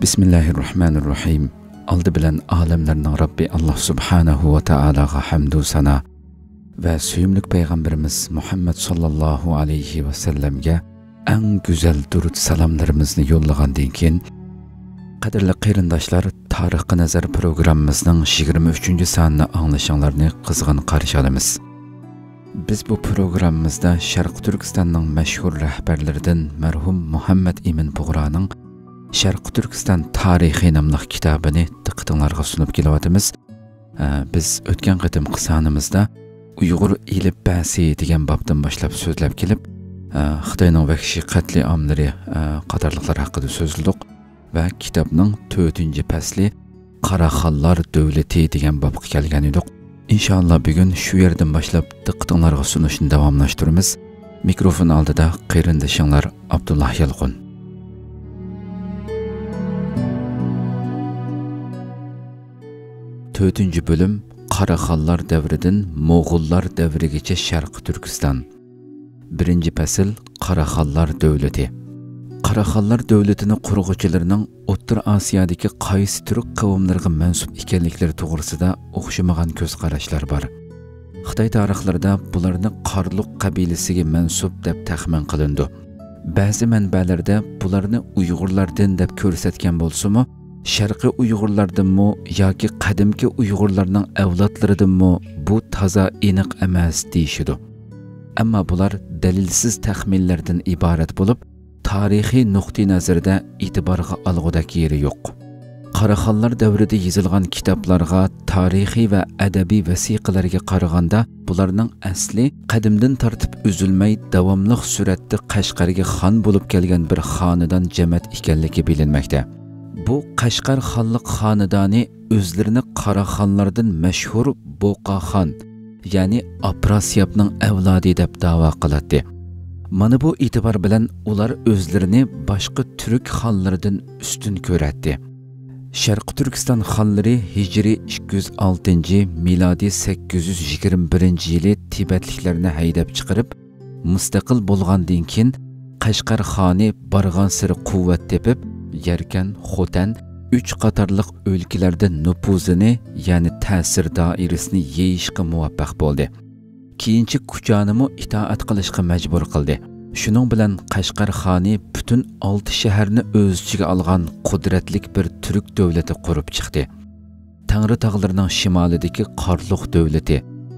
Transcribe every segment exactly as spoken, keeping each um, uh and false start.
بىسمىللاھىررەھمانىررەھىم. ئالدى بىلەن ئالەملەرنىڭ رەببى ئاللاھ سۇبھانەھۇ ۋە تائالاغا ھەمدۇ سانا ۋە سۆيۈملۈك پەيغەمبىرىمىز مۇھەممەد ساللاللاھۇ ئەلەيھى ۋەسەللەمگە ئەڭ گۈزەل دۇرۇت سالاملىرىمىزنى يوللىغاندىن كېيىن، قەدىرلىك قېرىنداشلار، تارىخقا نەزەر پروگراممىمىزنىڭ يىگىرمە ئۈچىنچى سانىنى ئاڭلىشىڭلارنى قىزغىن قارشى ئالىمىز. بىز بۇ پروگراممىمىزدا شەرقىي تۈركىستاننىڭ مەشھۇر رەھبەرلىرىدىن مەرھۇم مۇھەممەد ئىمىن بۇغرانىڭ شەرقىي تۈركىستان تارىخى ناملىق كىتابىنى دىققىتىڭلارغا سۇنۇپ كېلىۋاتىمىز. ئە، بىز ئۆتكەن قېتىمقى سانىمىزدا ئۇيغۇر ئېلىپبەسى دېگەن بابتىن باشلاپ سۆزلەپ كېلىپ، ئە، خىتاينىڭ ۋەھشىي قەتلىئاملىرى، ئە، قاتارلىقلار ھەققىدە سۆزلىدۇق ۋە كىتابنىڭ تۆتىنچى پەسلى قاراخانلار دۆلىتى دېگەن بابقا كەلگەن ئىدۇق. ئىنشائاللا، بۈگۈن شۇ يەردىن باشلاپ دىققىتىڭلارغا سۇنۇشنى داۋاملاشتۇرىمىز. مىكروفون ئالدىدا قېرىندىشىڭلار ئابدۇللا يالقۇن. تۆتىنچى بۆلۈم، قاراخانلار دەۋرىدىن موغۇللار دەۋرىگىچە شەرقىي تۈركىستان. بىرىنچى پەسىل، قاراخانلار دۆلىتى. قاراخانلار دۆلىتىنى قۇرغۇچىلىرىنىڭ ئوتتۇرا ئاسىيادىكى قايسى تۈرك قەۋملىرىگە مەنسۇپ ئىكەنلىكلىرى توغرىسىدا ئوخشىمىغان كۆز قاراشلار بار. خىتاي تارىخلىرىدا بۇلارنى قارلۇق قەبىلىسىگە مەنسۇپ دەپ تەخمىن قىلىنىدۇ. بەزى مەنبەلەردە بۇلارنى ئۇيغۇرلاردىن دەپ كۆرسەتكەن بولسىمۇ، شەرقىي ئۇيغۇرلاردىنمۇ ياكى قەدىمكى ئۇيغۇرلارنىڭ ئەۋلادلىرىدىنمۇ، بۇ تازا ئېنىق ئەمەس، دېيىشىدۇ. ئەمما بۇلار دەلىلسىز تەخمىنلەردىن ئىبارەت بولۇپ، تارىخىي نۇقتىئى نەزەردە ئېتىبارغا ئالغۇدەك يېرى يوق. قاراخانلار دەۋرىدە يېزىلغان كىتابلارغا، تارىخىي ۋە ئەدەبىي ۋەسىقىلەرگە قارىغاندا، بۇلارنىڭ ئەسلى قەدىمدىن تارتىپ ئۈزۈلمەي داۋاملىق سۈرئەتتە قەشقەرگە خان بولۇپ كەلگەن بىر خانىدان جەمەت ئىكەنلىكى بىلىنمەكتە. بۇ قەشقەر خانلىق خانىدانى ئۆزلىرىنى قاراخانلاردىن مەشھۇر بوقاخان، يەنى ئاپراسىيابنىڭ ئەۋلادى دەپ داۋا قىلاتتى. مانا بۇ ئېتىبار بىلەن ئۇلار ئۆزلىرىنى باشقا تۈرك خانلىرىدىن ئۈستۈن كۆرەتتى. شەرقىي تۈركىستان خانلىرى ھىجرىي ئىككى يۈز ئالتىنچى، مىلادىي سەككىز يۈز يىگىرمە بىرىنچى يىلى تىبەتلىكلەرنى ھەيدەپ چىقىرىپ، مۇستەقىل بولغاندىن كېيىن، قەشقەر خانى بارغانسېرى قۇۋۋەت تېپىپ، يەركەن، خوتەن، ئۈچ قاتارلىق ئۆلكىلەردە نوپۇزىنى، يەنى تەسىر دائىرىسىنى يېيىشقا مۇۋەپپەق بولدى. كېيىنچە كۇچانىمۇ ئىتائەت قىلىشقا مەجبۇر قىلدى. شۇنىڭ بىلەن قەشقەر خانى پۈتۈن ئالتە شەھەرنى ئۆز ئىچىگە ئالغان قۇدرەتلىك بىر تۈرك دۆلىتى قۇرۇپ چىقتى. تەڭرى تاغلىرىنىڭ شىمالىدىكى قارلۇق دۆلىتى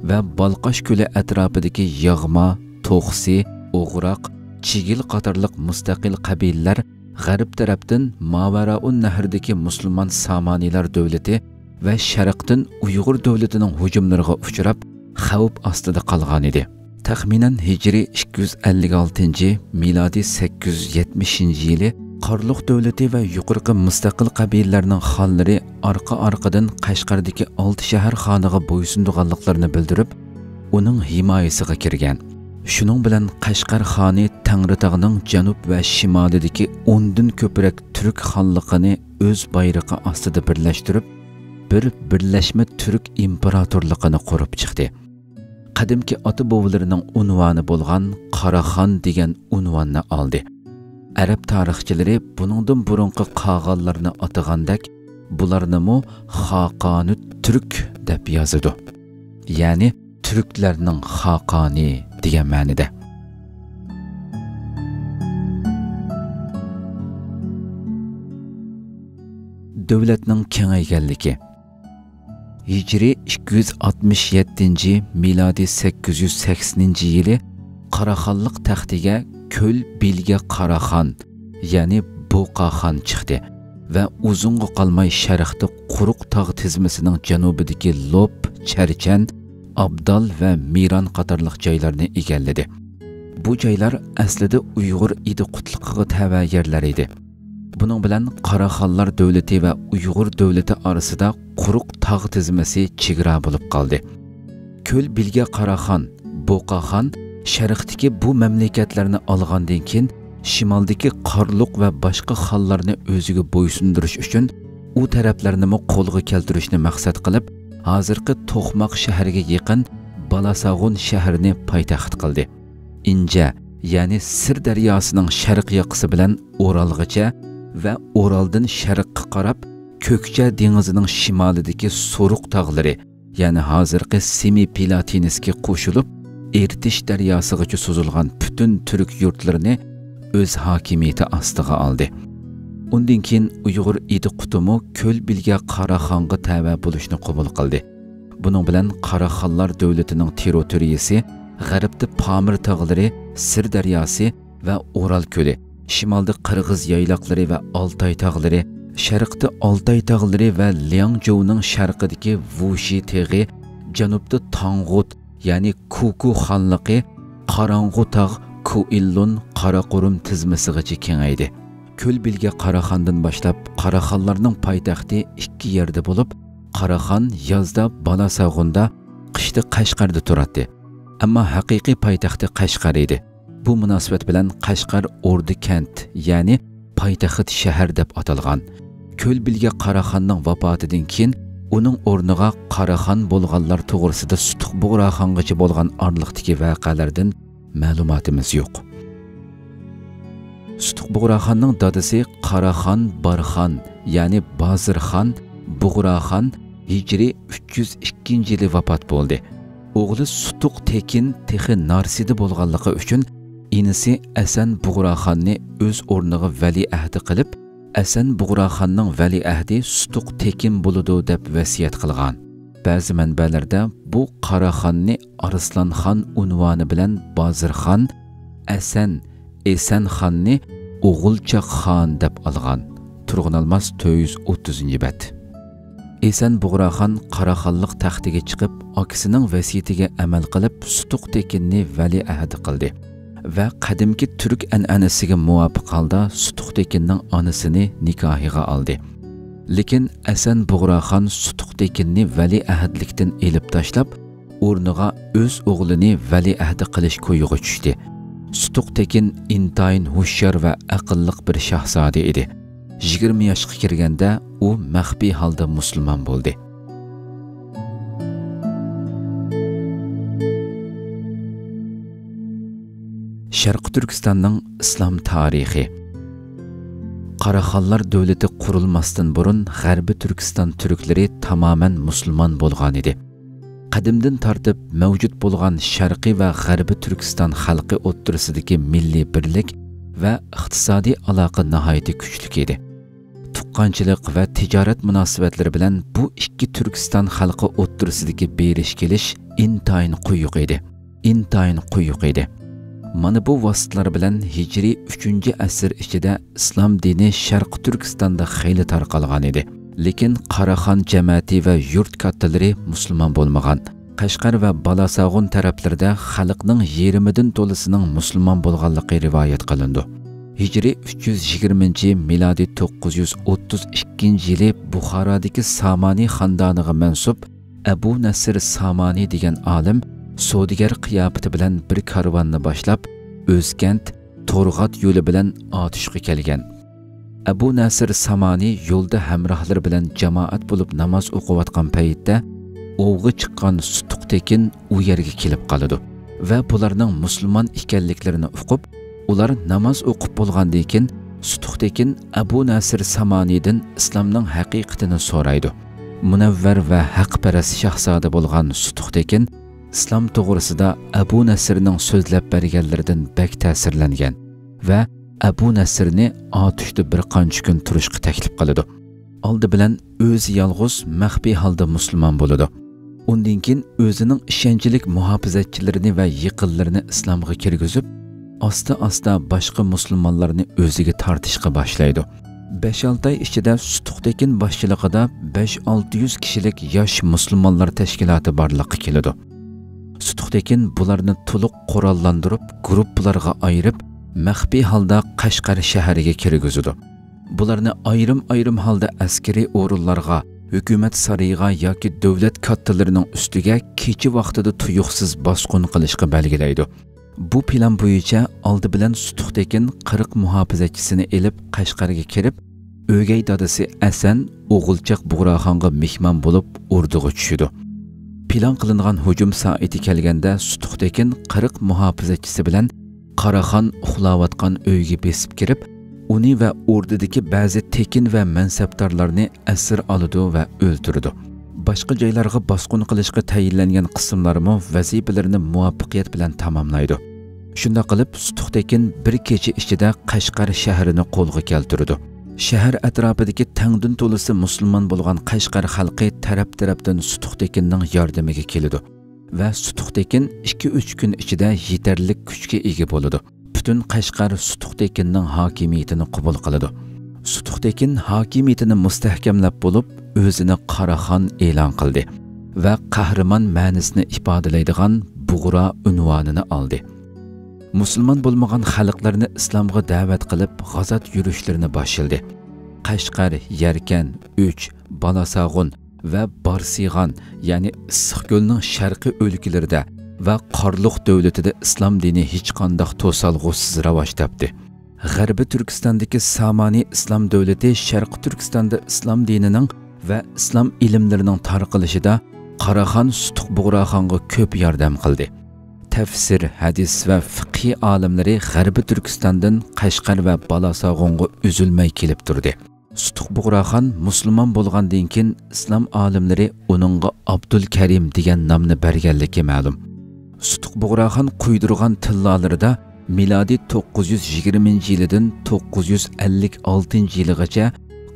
ۋە بالقاش كۆلى ئەتراپىدىكى ياغما، توخسى، ئوغراق، چىگىل قاتارلىق مۇستەقىل قەبىلىلەر غەرب تەرەپتىن ماۋەرائۇن نەھردىكى مۇسۇلمان سامانىلار دۆلىتى ۋە شەرقتىن ئۇيغۇر دۆلىتىنىڭ ھۇجۇملىرىغا ئۇچراپ، خەۋپ ئاستىدا قالغانىدى. تەخمىنەن ھىجرىي ئىككى يۈز ئەللىك ئالتىنچى، مىلادىي سەككىز يۈز يەتمىشىنچى يىلى قارلۇق دۆلىتى ۋە يۇقىرىقى مۇستەقىل قەبىلىلەرنىڭ خانلىرى ئارقا-ئارقىدىن قەشقەردىكى ئالتە شەھەر خانىغا بويسۇنىدىغانلىقلىرىنى بىلدۈرۈپ، ئۇنىڭ ھىمايىسىغا كىرگەن. شۇنىڭ بىلەن قەشقەر خانى تەڭرىتاغنىڭ جەنۇب ۋە شىمالىدىكى ئوندىن كۆپرەك تۈرك خانلىقىنى ئۆز بايرىقى ئاستىدا بىرلەشتۈرۈپ، بىر بىرلەشمە تۈرك ئىمپېراتورلۇقىنى قۇرۇپ چىقتى. قەدىمكى ئاتا-بوۋىلىرىنىڭ ئۇنۋانى بولغان قاراخان دېگەن ئۇنۋاننى ئالدى. ئەرەب تارىخچىلىرى بۇنىڭدىن بۇرۇنقى قاغانلارنى ئاتىغاندەك، بۇلارنىمۇ خاقانۇت تۈرك دەپ يازىدۇ. يەنى تۈركلەرنىڭ خاقانى دېگەن مەنىدە. دۆلەتنىڭ كېڭەيگەنلىكى. ھىجرىي ئىككى يۈز ئاتمىش يەتتىنچى، مىلادىي سەككىز يۈز سەكسىنىنچى يىلى قاراخانلىق تەختىگە كۆل بىلگە قاراخان، يەنى بوقاخان چىقتى ۋە ئۇزۇنغا قالماي شەرقتە قۇرۇق تاغ تىزمىسىنىڭ جەنۇبىدىكى لوپ، چەرچەن، ئابدال ۋە مىران قاتارلىق جايلارنى ئىگىلىدى. بۇ جايلار ئەسلىدە ئۇيغۇر ئىدى قۇتلۇقىغا تەۋە يەرلەر ئىدى. بۇنىڭ بىلەن قاراخانلار دۆلىتى ۋە ئۇيغۇر دۆلىتى ئارىسىدا قۇرۇق تاغ تىزمىسى چېگرا بولۇپ قالدى. كۆل بىلگە قاراخان، بوقاخان شەرقتىكى بۇ مەملىكەتلەرنى ئالغاندىن كېيىن، شىمالدىكى قارلۇق ۋە باشقا خانلارنى ئۆزىگە بويسۇندۇرۇش ئۈچۈن ئۇ تەرەپلەرنىمۇ قولغا كەلتۈرۈشنى مەقسەت قىلىپ، ھازىرقى توقماق شەھىرىگە يېقىن بالاساغۇن شەھىرىنى پايتەخت قىلدى. ئىنجە، يەنى سىر دەرياسىنىڭ شەرق ياقىسى بىلەن ئورالغىچە ۋە ئورالدىن شەرققە قاراپ، كۆكچە دېڭىزىنىڭ شىمالىدىكى سورۇق تاغلىرى، يەنى ھازىرقى سېمىپىلاتىنسكى قوشۇلۇپ، ئىرتىش دەرياسىغىچە سوزۇلغان پۈتۈن تۈرك يۇرتلىرىنى ئۆز ھاكىمىيىتى ئاستىغا ئالدى. ئۇندىن كېيىن ئۇيغۇر ئىدىقۇتىمۇ كۆل بىلگە قاراخانغا تەۋە بولۇشنى قوبۇل قىلدى. بۇنىڭ بىلەن قاراخانلار دۆلىتىنىڭ تېررىتورىيىسى غەربتە پامىر تاغلىرى، سىر دەرياسى ۋە ئورال كۆلى، شىمالدا قىرغىز يايلاقلىرى ۋە ئالتاي تاغلىرى، شەرقتە ئالتاي تاغلىرى ۋە لياڭجۇنىڭ شەرقىدىكى ۋۇشى تېغى، جەنۇبتا تاڭغۇت، يەنى كۇكۇ خانلىقى، قاراڭغۇ تاغ، كۇئىللۇن، قاراقۇرۇم تىزمىسىغىچە كېڭەيدى. كۆل بىلگە قاراخاندىن باشلاپ، قاراخانلارنىڭ پايتەختى ئىككى يەردە بولۇپ، قاراخان يازدا بالاساغۇندا، قىشتا قەشقەردە تۇراتتى. ئەمما ھەقىقىي پايتەختى قەشقەر ئىدى. بۇ مۇناسىۋەت بىلەن قەشقەر ئوردۇكەنت، يەنى پايتەخت شەھەر دەپ ئاتالغان. كۆل بىلگە قاراخاننىڭ ۋاپاتىدىن كېيىن، ئۇنىڭ ئورنىغا قاراخان بولغانلار توغرىسىدا سۇتۇق بۇغراخانغىچە بولغان ئارىلىقتىكى ۋەقەلەردىن مەلۇماتىمىز يوق. سۇتۇق بۇغراخاننىڭ دادىسى قاراخان بارخان، يەنى بازىرخان بۇغراخان، ھىجرىي ئۈچ يۈز ئىككىنچى يىلى ۋاپات بولدى. ئوغلى سۇتۇق تېكىن تېخى نارسىدا بولغانلىقى ئۈچۈن، ئىنىسى ئەسەن بۇغراخاننى ئۆز ئورنىغا ۋەلىئەھدى قىلىپ، ئەسەن بۇغراخاننىڭ ۋەلىئەھدى سۇتۇق تېكىن بولىدۇ، دەپ ۋەسىيەت قىلغان. بەزى مەنبەلەردە بۇ قاراخاننى ئارسلانخان ئۇنۋانى بىلەن بازىرخان، ئەسەن، ئېسەنخاننى ئوغۇلچاق خان دەپ ئالغان. تۇرغۇن ئالماس، تۆت يۈز ئوتتۇزىنچى بەت. ئېسەن بۇغراخان قاراخانلىق تەختىگە چىقىپ، ئاكىسىنىڭ ۋەسىيىتىگە ئەمەل قىلىپ، سۇتۇق تېكىننى ۋەلىئەھدى قىلدى ۋە قەدىمكى تۈرك ئەنئەنىسىگە مۇۋاپىق ھالدا سۇتۇق تېكىننىڭ ئانىسىنى نىكاھىغا ئالدى. لېكىن ئەسەن بۇغراخان سۇتۇق تېكىننى ۋەلىئەھدلىكتىن ئېلىپ تاشلاپ، ئورنىغا ئۆز ئوغلىنى ۋەلىئەھدى قىلىش كويىغا چۈشتى. سۇتۇق تېكىن ئىنتايىن ھوشيار ۋە ئەقىللىق بىر شاھزادە ئىدى. يىگىرمە ياشقا كىرگەندە ئۇ مەخپىي ھالدا مۇسۇلمان بولدى. شەرقىي تۈركىستاننىڭ ئىسلام تارىخى. قاراخانلار دۆلىتى قۇرۇلماستىن بۇرۇن غەربىي تۈركىستان تۈركلىرى تامامەن مۇسۇلمان بولغان ئىدى. قەدىمدىن تارتىپ مەۋجۇت بولغان شەرقىي ۋە غەربىي تۈركىستان خەلقى ئوتتۇرىسىدىكى مىللىي بىرلىك ۋە ئىقتىسادىي ئالاقە ناھايىتى كۈچلۈك ئىدى. تۇغقانچىلىق ۋە تىجارەت مۇناسىۋەتلىرى بىلەن بۇ ئىككى تۈركىستان خەلقى ئوتتۇرىسىدىكى بېرىش-كېلىش ئىنتايىن قويۇق ئىدى. ئىنتايىن قويۇق ئىدى. مانا بۇ ۋاسىتىلەر بىلەن ھىجرىي ئۈچىنچى ئەسىر ئىچىدە ئىسلام دىنى شەرقىي تۈركىستاندا خېلى تارقالغان ئىدى. لېكىن قاراخان جەمەتى ۋە يۇرت كاتتىلىرى مۇسۇلمان بولمىغان. قەشقەر ۋە بالاساغۇن تەرەپلىرىدە خەلقنىڭ يېرىمىدىن تولىسىنىڭ مۇسۇلمان بولغانلىقى رىۋايەت قىلىنىدۇ. ھىجرىي ئۈچ يۈز يىگىرمىنچى، مىلادىي توققۇز يۈز ئوتتۇز ئىككىنچى يىلى بۇخارادىكى سامانى خاندانىغا مەنسۇپ ئەبۇ نەسىر سامانى دېگەن ئالىم سودىگەر قىياپىتى بىلەن بىر كارۋاننى باشلاپ، ئۆزكەنت، تورغات يولى بىلەن ئاتۇشقا كەلگەن. ئەبۇ نەسىر سامانى يولدا ھەمراھلىرى بىلەن جامائەت بولۇپ ناماز ئوقۇۋاتقان پەيتتە، ئوۋغا چىققان سۇتۇق تېكىن ئۇ يەرگە كېلىپ قالىدۇ ۋە بۇلارنىڭ مۇسۇلمان ئىكەنلىكلىرىنى ئۇقۇپ، ئۇلار ناماز ئوقۇپ بولغاندىن كېيىن، سۇتۇق تېكىن ئەبۇ نەسىر سامانىدىن ئىسلامنىڭ ھەقىقىتىنى سورايدۇ. مۇنەۋۋەر ۋە ھەقپەرەس شاھزادە بولغان سۇتۇق تېكىن ئىسلام توغرىسىدا ئەبۇ نەسىرنىڭ سۆزلەپ بەرگەنلىرىدىن بەك تەسىرلەنگەن ۋە ئەبۇ نەسىرنى ئاتۇشتا بىر قانچە كۈن تۇرۇشقا تەكلىپ قىلىدۇ. ئالدى بىلەن ئۆزى يالغۇز مەخپىي ھالدا مۇسۇلمان بولىدۇ. ئۇندىن كېيىن ئۆزىنىڭ ئىشەنچلىك مۇھاپىزەتچىلىرىنى ۋە يېقىنلىرىنى ئىسلامغا كىرگۈزۈپ، ئاستا-ئاستا باشقا مۇسۇلمانلارنى ئۆزىگە تارتىشقا باشلايدۇ. بەش-ئالتە ئاي ئىچىدە سۇتۇق تېكىن باشچىلىقىدا بەش-ئالتە يۈز كىشىلىك ياش مۇسۇلمانلار تەشكىلاتى بارلىققا كېلىدۇ. سۇتۇق تېكىن بۇلارنى تولۇق قوراللاندۇرۇپ، گۇرۇپپىلارغا ئايرىپ، مەخپىي ھالدا قەشقەر شەھىرىگە كىرگۈزىدۇ. بۇلارنى ئايرىم-ئايرىم ھالدا ئەسكىرىي ئورۇنلارغا، ھۆكۈمەت سارىيىغا ياكى دۆلەت كاتتىلىرىنىڭ ئۈستىگە كېچە ۋاقتىدا تۇيۇقسىز باسقۇن قىلىشقا بەلگىلەيدۇ. بۇ پىلان بويىچە ئالدى بىلەن سۇتۇق تېكىن قىرىق مۇھاپىزەتچىسىنى ئېلىپ قەشقەرگە كىرىپ، ئۆگەي دادىسى ئەسەن ئوغۇلچاق بۇغراخانغا مېھمان بولۇپ ئوردىغا چۈشىدۇ. پىلان قىلىنغان ھۇجۇم سائىتى كەلگەندە سۇتۇق تېكىن قىرىق مۇھاپىزەتچىسى بىلەن قاراخان ئۇخلاۋاتقان ئۆيگە بېسىپ كىرىپ، ئۇنى ۋە ئوردىدىكى بەزى تېكىن ۋە مەنسەپدارلارنى ئەسىر ئالىدۇ ۋە ئۆلتۈرىدۇ. باشقا جايلارغا باسقۇن قىلىشقا تەيىنلەنگەن قىسىملارمۇ ۋەزىپىلىرىنى مۇۋەپپەقىيەت بىلەن تاماملايدۇ. شۇنداق قىلىپ، سۇتۇق تېكىن بىر كېچە ئىچىدە قەشقەر شەھىرىنى قولغا كەلتۈرىدۇ. شەھەر ئەتراپىدىكى تەڭدىن تولىسى مۇسۇلمان بولغان قەشقەر خەلقى تەرەپ-تەرەپتىن سۇتۇق تېكىننىڭ ياردىمىگە كېلىدۇ ۋە سۇتۇق تېكىن ئىككى-ئۈچ كۈن ئىچىدە يېتەرلىك كۈچكە ئىگە بولىدۇ. پۈتۈن قەشقەر سۇتۇق تېكىننىڭ ھاكىمىيىتىنى قوبۇل قىلىدۇ. سۇتۇق تېكىن ھاكىمىيىتىنى مۇستەھكەملەپ بولۇپ، ئۆزىنى قاراخان ئېلان قىلدى ۋە قەھرىمان مەنىسىنى ئىپادىلەيدىغان بۇغرا ئۇنۋانىنى ئالدى. مۇسۇلمان بولمىغان خەلقلەرنى ئىسلامغا دەۋەت قىلىپ، غازات يۈرۈشلىرىنى باشلىدى. قەشقەر، يەركەن، ئۈچ، بالاساغۇن ۋە بارسىغان، يەنى ئىسسىقكۆلنىڭ شەرقىي ئۆلكىلىرىدە ۋە قارلۇق دۆلىتىدە ئىسلام دىنى ھېچقانداق توسالغۇسىز راۋاج تاپتى. غەربىي تۈركىستاندىكى سامانى ئىسلام دۆلىتى شەرقىي تۈركىستاندا ئىسلام دىنىنىڭ ۋە ئىسلام ئىلىملىرىنىڭ تارقىلىشىدا قاراخان سۇتۇق بۇغراخانغا كۆپ ياردەم قىلدى. تەپسىر، ھەدىس ۋە فىقھىي ئالىملىرى غەربىي تۈركىستاندىن قەشقەر ۋە بالاساغۇنغا ئۈزۈلمەي كېلىپ تۇردى. سۇتۇق بۇغراخان مۇسۇلمان بولغاندىن كېيىن، ئىسلام ئالىملىرى ئۇنىڭغا ئابدۇل كەرىم دېگەن نامنى بەرگەنلىكى مەلۇم. سۇتۇق بۇغراخان قۇيدۇرغان تىللالىرىدا مىلادىي توققۇز يۈز يىگىرمىنچى يىلىدىن توققۇز يۈز ئەللىك ئالتىنچى يىلىغىچە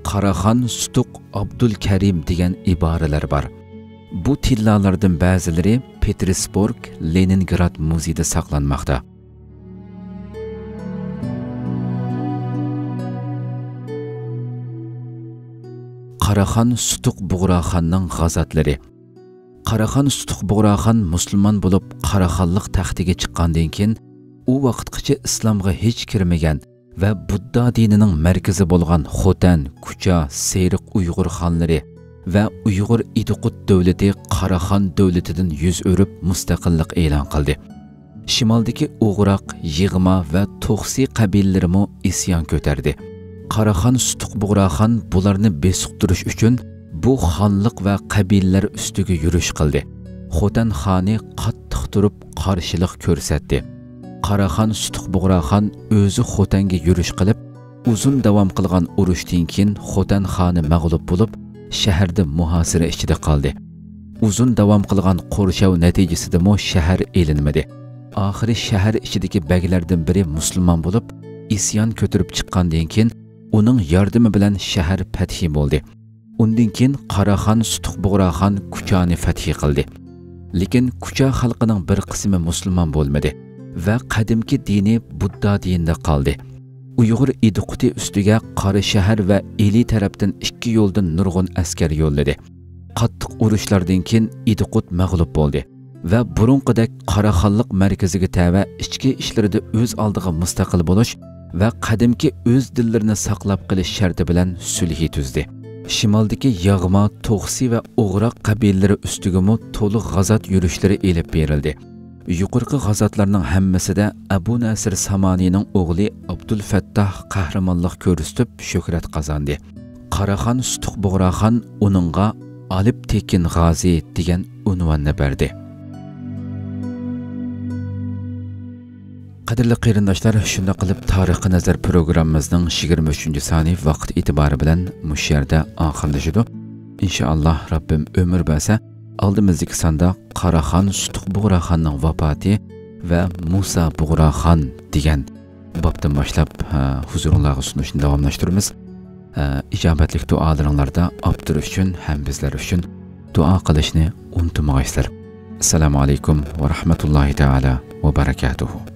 قاراخان سۇتۇق ئابدۇل كەرىم دېگەن ئىبارىلەر بار. بۇ تىللالاردىن بەزىلىرى پېتېرسبۇرگ، لېنىنگراد مۇزېيىدا ساقلانماقتا. قاراخان سۇتۇق بۇغراخاننىڭ غازاتلىرى. قاراخان سۇتۇق بۇغراخان مۇسۇلمان بولۇپ، قاراخانلىق تەختىگە چىققاندىن كېيىن، ئۇ ۋاقىتقىچە ئىسلامغا ھېچ كىرمىگەن ۋە بۇددا دىنىنىڭ مەركىزى بولغان خوتەن، كۇچا، سېرىق ئۇيغۇر خانلىرى ۋە ئۇيغۇر ئىدىقۇت دۆلىتى قاراخان دۆلىتىدىن يۈز ئۆرۈپ، مۇستەقىللىق ئېلان قىلدى. شىمالدىكى ئوغراق، يىغما ۋە توخسى قەبىلىلىرىمۇ ئىسيان كۆتەردى. قاراخان سۇتۇق بۇغراخان بۇلارنى بېسىقتۇرۇش ئۈچۈن بۇ خانلىق ۋە قەبىلىلەر ئۈستىگە يۈرۈش قىلدى. خوتەن خانى قاتتىق تۇرۇپ قارشىلىق كۆرسەتتى. قاراخان سۇتۇق بۇغراخان ئۆزى خوتەنگە يۈرۈش قىلىپ، ئۇزۇن داۋام قىلغان ئۇرۇشتىن كېيىن خوتەن خانى مەغلۇپ بولۇپ، شەھەردە مۇھاسىرە ئىچىدە قالدى. ئۇزۇن داۋام قىلغان قورشاۋ نەتىجىسىدىمۇ شەھەر ئېلىنمىدى. ئاخىرى شەھەر ئىچىدىكى بەگلەردىن بىرى مۇسۇلمان بولۇپ، ئىسيان كۆتۈرۈپ چىققاندىن كېيىن، ئۇنىڭ ياردىمى بىلەن شەھەر پەتھى بولدى. ئۇندىن كېيىن قاراخان سۇتۇق بۇغراخان كۇچانى پەتھى قىلدى. لېكىن كۇچا خەلقىنىڭ بىر قىسمى مۇسۇلمان بولمىدى ۋە قەدىمكى دىنى بۇددا دىنىدا قالدى. ئۇيغۇر ئىدىقۇتى ئۈستىگە قاراشەھەر ۋە ئىلى تەرەپتىن ئىككى يولدىن نۇرغۇن ئەسكەر يوللىدى. قاتتىق ئۇرۇشلاردىن كېيىن ئىدىقۇت مەغلۇپ بولدى ۋە بۇرۇنقىدەك قاراخانلىق مەركىزىگە تەۋە ئىچكى ئىشلىرىدا ئۆز ئالدىغا مۇستەقىل بولۇش ۋە قەدىمكى ئۆز دىللىرىنى ساقلاپ قېلىش شەرتى بىلەن سۈلھى تۈزدى. شىمالدىكى ياغما، توخسى ۋە ئوغراق قەبىلىلىرى ئۈستىگىمۇ تولۇق غازات يۈرۈشلىرى ئېلىپ بېرىلدى. يۇقىرىقى غازاتلارنىڭ ھەممىسىدە ئەبۇ نەسىر سامانىنىڭ ئوغلى ئابدۇلفەتتاھ قەھرىمانلىق كۆرسىتىپ شۆھرەت قازاندى. قاراخان سۇتۇق بۇغراخان ئۇنىڭغا ئالىپ تېكىن غازى دېگەن ئۇنۋاننى بەردى. قەدىرلىك قېرىنداشلار، شۇنداق قىلىپ تارىخقا نەزەر پروگراممىمىزنىڭ يىگىرمە ئۈچىنچى سانى ۋاقىت ئېتىبارى بىلەن مۇشۇ يەردە ئاخىرلىشىدۇ. ئىنشائاللا، رەببىم ئۆمۈر بەرسە، ئالدىمىزدىكى ساندا قاراخان سۇتۇق بۇغراخاننىڭ ۋاپاتى ۋە مۇسا بۇغراخان دېگەن بابتىن باشلاپ، ھە، ھۇزۇرۇڭلارغا سۇنۇشنى داۋاملاشتۇرىمىز. ھە، ئىجابەتلىك دۇئالىرىڭلاردا ئاپتور ئۈچۈن ھەم بىزلەر ئۈچۈن دۇئا قىلىشنى ئۇنتۇمىغايسىلەر. ئەسسالامۇ ئەلەيكۇم ۋە رەھمەتۇللاھى تەئالا ۋە بەرەكاتۇھۇ.